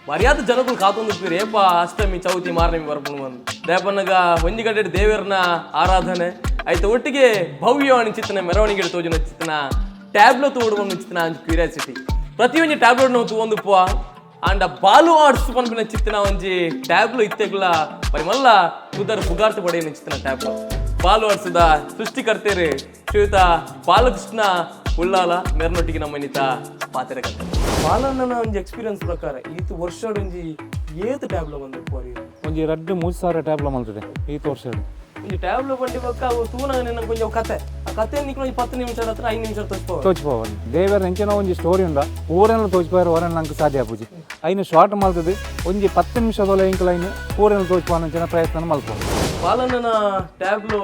ಮರ್ಯಾದ ಜನಕುಲು ಕಾತೊಂದು ಏಪ ಅಷ್ಟಮಿ ಚೌತಿ ಮಾರನೆಮಿ ಬರ್ಪುಂಡು ಬಂದು ದೇಪನ್ನಗ ಒಂಜಿ ಕಡೆ ದೇವರನ ಆರಾಧನೆ ಆಯ್ತು. ಒಟ್ಟಿಗೆ ಭವ್ಯ ಚಿತ್ತನ ಮೆರವಣಿಗೆ ತೋಜುನ ಚಿತ್ತನ ಟ್ಯಾಬ್ಲೋ ತೋಡುವ ಚಿತ್ತನ ಒಂಜಿ ಕ್ಯೂರಿಯಾಸಿಟಿ. ಪ್ರತಿಯೊಂಜಿ ಟ್ಯಾಬ್ಲೋ ನಾವು ತೂವೊಂದು ಪುವ ಆಂಡ ಬಾಲು ಆರ್ಟ್ಸ್ ಪನ್ಪಿನ ಚಿತ್ತನ ಒಂಜಿ ಟ್ಯಾಬ್ಲೋ ಇತ್ತೆಗ್ಲ ಬರಿ ಮಲ್ಲ ಪುದರ್ ಪುಗಾರ್ತೆ ಪಡೆಯಿನ ಚಿತ್ತನ ಟ್ಯಾಬ್ಲೋ. ಬಾಲು ಆರ್ಟ್ಸ್ದ ಸೃಷ್ಟಿಕರ್ತೇರು ಶ್ರೀಯುತ ಬಾಲಕೃಷ್ಣ ಉಳ್ಳಾಲ ಮೆರ್ನೊಟ್ಟಿಗೆ ನಮ್ಮ ನಿತ ಪಾತೆರ ಕತೆ. ಬಾಲಣ್ಣನ ಒಂಜಿ ಎಕ್ಸ್ಪೀರಿಯನ್ಸ್ ಪ್ರಕಾರ ಈತ ವರ್ಷಡ್ ಒಂಜಿ ಏತ್ ಟ್ಯಾಬ್ಲೋ ಬಂದು ಪೋರಿ? ಒಂಜಿ 2-3 ಸಾವಿರ ಟ್ಯಾಬ್ಲ ಮಲ್ತದೆ ಈತ್ ವರ್ಷ. ಒಂಜಿ ಟ್ಯಾಬ್ಲೋ ಬಂಡಿ ಬೊಕ್ಕ ಅವು ತೂನಾಗ ನಿನ್ನ ಒಂಜಿ ಅವು ಕತೆ, ಆ ಕತೆ ನಿಕ್ಲು ಒಂಜಿ 10 ನಿಮಿಷ ಹತ್ರ 5 ನಿಮಿಷ ತೋಚ್ಪೋ. ತೋಚ್ಪೋವಲ್ಲಿ ದೇವರ ಎಂಚನೋ ಒಂಜಿ ಸ್ಟೋರಿ ಉಂಡ ಪೂರೆಲ್ಲ ತೋಚ್ಪಾರ ಹೊರನ್ ನಂಗೆ ಸಾಧ್ಯ ಆಪುಜಿ. ಐನು ಶಾರ್ಟ್ ಮಲ್ತದೆ ಒಂಜಿ 10 ನಿಮಿಷದೊಳ ಎಂಕಲ್ ಐನು ಪೂರೆಲ್ಲ ತೋಚ್ಪಾನ ಪ್ರಯತ್ನ ಮಲ್ಪ. ಬಾಲಣ್ಣನ ಟ್ಯಾಬ್ಲೋ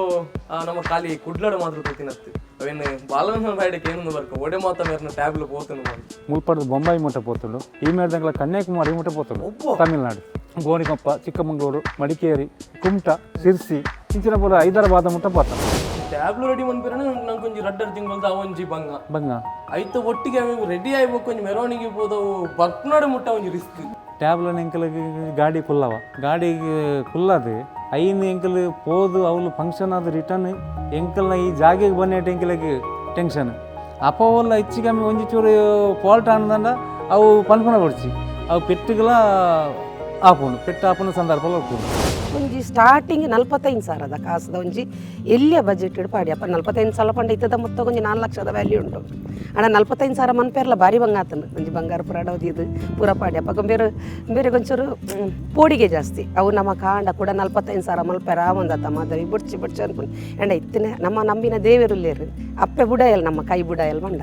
ನಮ್ಮ ಖಾಲಿ ಕುಡ್ಲಡ ಮಾತ್ರ ತೋತಿನತ್ತು. ಅವೇನು ಬಾಲಣ್ಣನ ರೈಡಕ್ಕೆ ಏನೊಂದು ಬರ್ಕ ಒಡೆ ಮಾತ ಮೇರ್ನ ಟ್ಯಾಬ್ಲೋ ಪೋತನು ಬಂದು. ಮುಲ್ಪಡ್ದು ಬೊಂಬಾಯಿ ಮುಟ್ಟ ಪೋತುಂಡು, ಈ ಮೇರ್ದಂಗ್ಲ ಕನ್ಯಾಕುಮಾರಿ ಮುಟ್ಟ ಪೋತುಂಡು, ತಮಿಳ್ನಾಡು, ಗೋಣಿಕೊಪ್ಪ, ಚಿಕ್ಕಮಗಳೂರು, ಮಡಿಕೇರಿ, ಕುಮಟ, ಸಿರ್ಸಿ, ಇಂಚಿನ ಪೂರ ಹೈದರಾಬಾದ್ ಮುಟ್ಟ ಪೋತ. ಟ್ಯಾಬ್ಲೋ ರೆಡಿ ಮನ್ಪಿರನೆ ನಂಗೆ ಒಂಜಿ ರಡ್ಡರ್ ತಿಂಗಳದ ಒಂಜಿ ಬಂಗ. ಬಂಗ. ಐತ ಒಟ್ಟಿಗೆ ರೆಡಿ ಆಯ್ಬೇಕು, ಒಂಜಿ ಮೆರವಣಿಗೆ ಪೋದವು ಬರ್ಪುನಾಡ ಮುಟ್ಟ ಒಂಜಿ ರಿಸ್ಕ್. ಟ್ಯಾಬ್ಲನ್ ಎಂಕಲ್ಗೆ ಗಾಡಿ ಕುಲ್ಲವ, ಗಾಡಿಗೆ ಕುಲ್ಲದು ಐನು ಎಂಕಲ್ ಪೋದು ಅವಳು ಫಂಕ್ಷನ್ ಆದ ರಿಟರ್ನ್ ಎಂಕಲ್ನ ಈ ಜಾಗೆಗೆ ಬನ್ನೇಟ ಎಂಕಲಿಗೆ ಟೆನ್ಷನ್. ಅಪವಲ್ಲ ಹೆಚ್ಚು ಕಮ್ಮಿ ಒಂಜಿ ಚೂರು ಫಾಲ್ಟ್ ಆನದಂಡ ಅವು ಪನ್ಪುನ ಬಡ್ಚಿ, ಅವು ಪೆಟ್ಟುಗಳ ಆಪುಂಡು, ಪೆಟ್ಟು ಆಪುನ ಸಂದರ್ಭ ಉಪ್ಪುಂಡು. ಒಂಜಿ ಸ್ಟಾರ್ಟಿಂಗ್ 45,000ದ ಕಾಸುದ ಒಂಜಿ ಎಲ್ಲಿಯ ಬಜೆಟ್ ಪಾಡಿ ಅಪ್ಪ. 45 ಸಾವಿರ ಪಂಡ ಇತ್ತದ ಮೊತ್ತ ಒಂಜಿ 4 ಲಕ್ಷದ ವ್ಯಾಲ್ಯೂ ಉಂಟು ಅಣ್ಣ. 45,000 ಮನ್ಪೇರ್ಲ ಭಾರಿ ಬಂಗ ಆತನು. ಒಂಜಿ ಬಂಗಾರ ಪೂರ ಅಡವದಿದು ಪೂರ ಪಾಡಿ ಅಪ್ಪ. ಬೇರೆ ಬೇರೆ ಒಂಚೂರು ಪೋಡಿಗೆ ಜಾಸ್ತಿ. ಅವು ನಮ್ಮ ಕಾಂಡ ಕೂಡ 45,000 ಮಲ್ಪೆರ ಒಂದತ್ತ ಮಾದರಿ ಬುಡ್ಚಿ ಬುಡ್ಚಿ ಅನ್ಕೊಂಡು ಎಂಡ ಇತ್ತನೆ. ನಮ್ಮ ನಂಬಿನ ದೇವರುಲ್ಲೇರು, ಅಪ್ಪೆ ಬುಡಯಲ್, ನಮ್ಮ ಕೈ ಬುಡಯಲ್ ಮಂಡ.